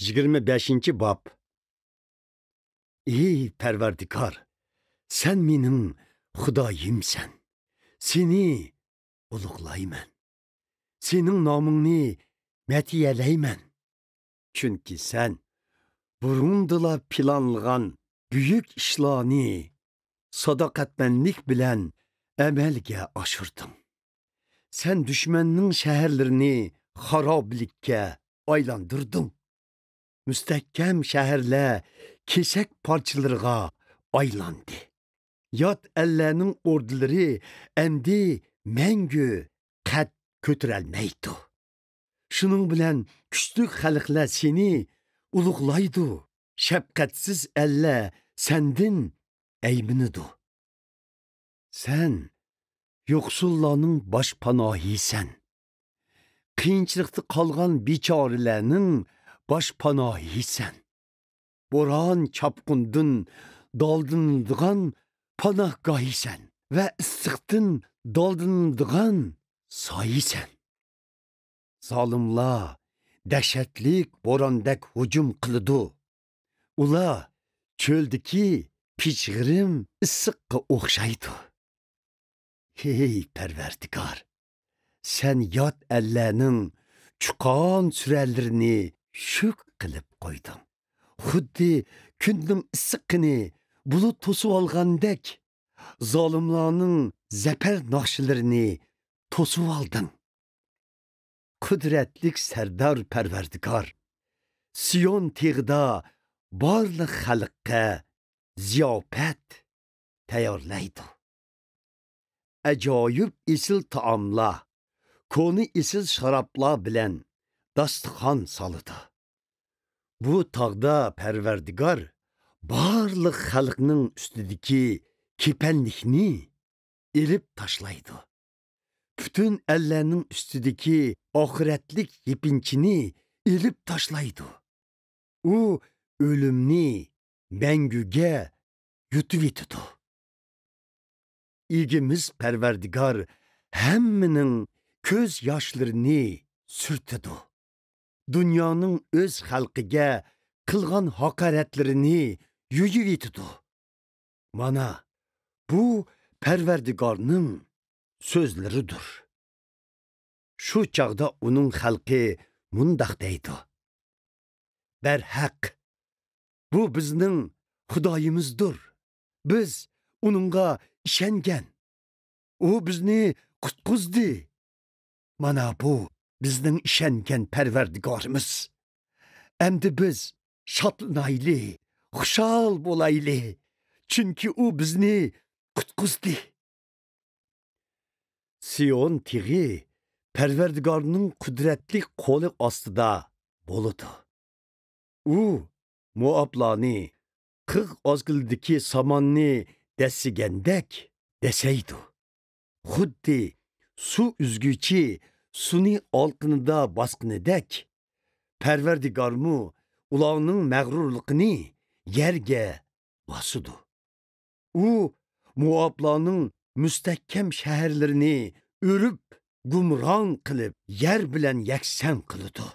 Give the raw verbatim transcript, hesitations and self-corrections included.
يىگىرمە بەشىنچى باب. ئى پەرۋەردىگار، سەن مېنىڭ خۇدايىمسەن. سېنى ئۇلۇغلايمەن. سېنىڭ نامىڭنى مەدھىيەلەيمەن. چۈنكى سەن بۇرۇندىلا پىلانلىغان بۈيۈك ئىشلارنى ساداقەتمەنلىك بىلەن ئەمەلگە ئاشۇردۇڭ. سەن دۈشمەننىڭ شەھەرلىرىنى خارابىلىككە ئايلاندۇردۇڭ. مۇستەھكەم شەھەرلەر كېسەك پارچىلىرىغا ئايلاندى. يات ئەللەرنىڭ ئوردىلىرى ئەمدى مەڭگۈ قەد كۆتۈرەلمەيدۇ. شۇنىڭ بىلەن كۈچلۈك خەلقلەر سېنى ئۇلۇغلايدۇ، شەپقەتسىز ئەللەر سەندىن ئەيمىنىدۇ. سەن يوقسۇللارنىڭ باشپاناھىسەن. قىيىنچىلىقتا قالغان بىچارىلەرنىڭ باشپاناھىسەن. بوران-چاپقۇندىن دالدىلىنىدىغان پاناھگاھىسەن ۋە ئىسسىقتىن دالدىلىنىدىغان سايىسەن. زالىملار دەھشەتلىك بوراندەك ھۇجۇم قىلىدۇ. ئۇلار چۆلدىكى پىژغىرىم ئىسسىققا ئوخشايدۇ. ھەي پەرۋەردىگار، سەن يات ئەللەرنىڭ چۇقان سۈرەنلىرىنى شۈك قىلىپ قويدۇڭ. خۇددى كۈننىڭ ئىسسىقىنى بۇلۇت توسۇۋالغاندەك، زالىملارنىڭ زەپەر ناخشىلىرىنى توسۇۋالدىڭ. قۇدرەتلىك سەردار پەرۋەردىگار، سىيون تېغىدا بارلىق خەلققە زىياپەت تەييارلايدۇ. ئاجايىپ ئېسىل تائاملار، كونا ئېسىل شارابلار بىلەن داستىخان سالىدۇ. بۇ تاغدا پەرۋەردىگار بارلىق خەلقنىڭ ئۈستىدىكى كېپەنلىكنى ئېلىپ تاشلايدۇ. پۈتۈن ئەللەرنىڭ ئۈستىدىكى ئاخىرەتلىك يېپىنچىنى ئېلىپ تاشلايدۇ. ئۇ ئۆلۈمنى مەڭگۈگە يۇتۇۋېتىدۇ. ئىگىمىز پەرۋەردىگار ھەممىنىڭ كۆز ياشلىرىنى سۈرتىدۇ. دۇنيانىڭ ئۆز خەلقىگە قىلغان ھاقارەتلىرىنى يۇيۇۋېتىدۇ. مانا، بۇ پەرۋەردىگارنىڭ سۆزلىرىدۇر. شۇ چاغدا ئۇنىڭ خەلقى مۇنداق دەيدۇ: بەرھەق، بۇ بىزنىڭ خۇدايىمىزدۇر. بىز ئۇنىڭغا ئىشەنگەن. ئۇ بىزنى قۇتقۇزدى. مانا بۇ بىزنىڭ ئىشەنگەن پەرۋەردىگارىمىز. ئەمدى بىز شادلىنايلى، خۇشال بولايلى، چۈنكى ئۇ بىزنى قۇتقۇزدى. سىيون تېغى پەرۋەردىگارنىڭ قۇدرەتلىك قولى ئاستىدا بولىدۇ. ئۇ موئابلارنى قىغ ئازگىلىدىكى ساماننى دەسسىگەندەك دەسسەيدۇ. خۇددى سۇ ئۈزگۈچى سۇنى ئالىقىنىدا باسقىنىدەك، پەرۋەردىگارمۇ ئۇلارنىڭ مەغرۇرلۇقىنى يەرگە باسىدۇ. ئۇ موئابلارنىڭ مۇستەھكەم شەھەرلىرىنى ئۆرۈپ، گۇمران قىلىپ، يەر بىلەن يەكسان قىلىدۇ.